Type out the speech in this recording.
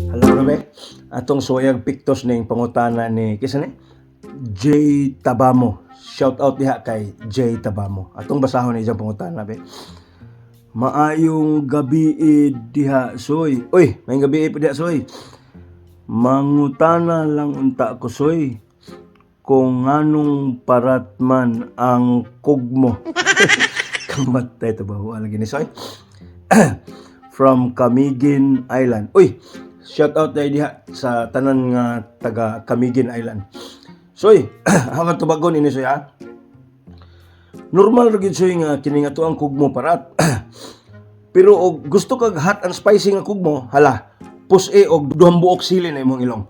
Hello, Robe. Atong suwayag pictos ning pangutana ni kisa ni J Tabamo. Shout out diha kay J Tabamo. Atong basahon ni iyang pangutana, be. Maayong gabi diha, Soy. Uy, maayong gabi po diha, Soy. Mangutana lang unta ko, Soy, kung nganong parat man ang kugmo. Kamatay ito ba? Wala lagi ni Soy. From Camiguin Island. Uy, shout out tayo diha sa tanan nga taga Camiguin Island. Soy, hanggang tubagon ini, Soy, ha. Normal ra gyud, Soy, nga kini nga tuang kugmo parat. Pero og gusto kag hot and spicy nga kugmo, hala, pus-i og duhang buok sili na imong ilong.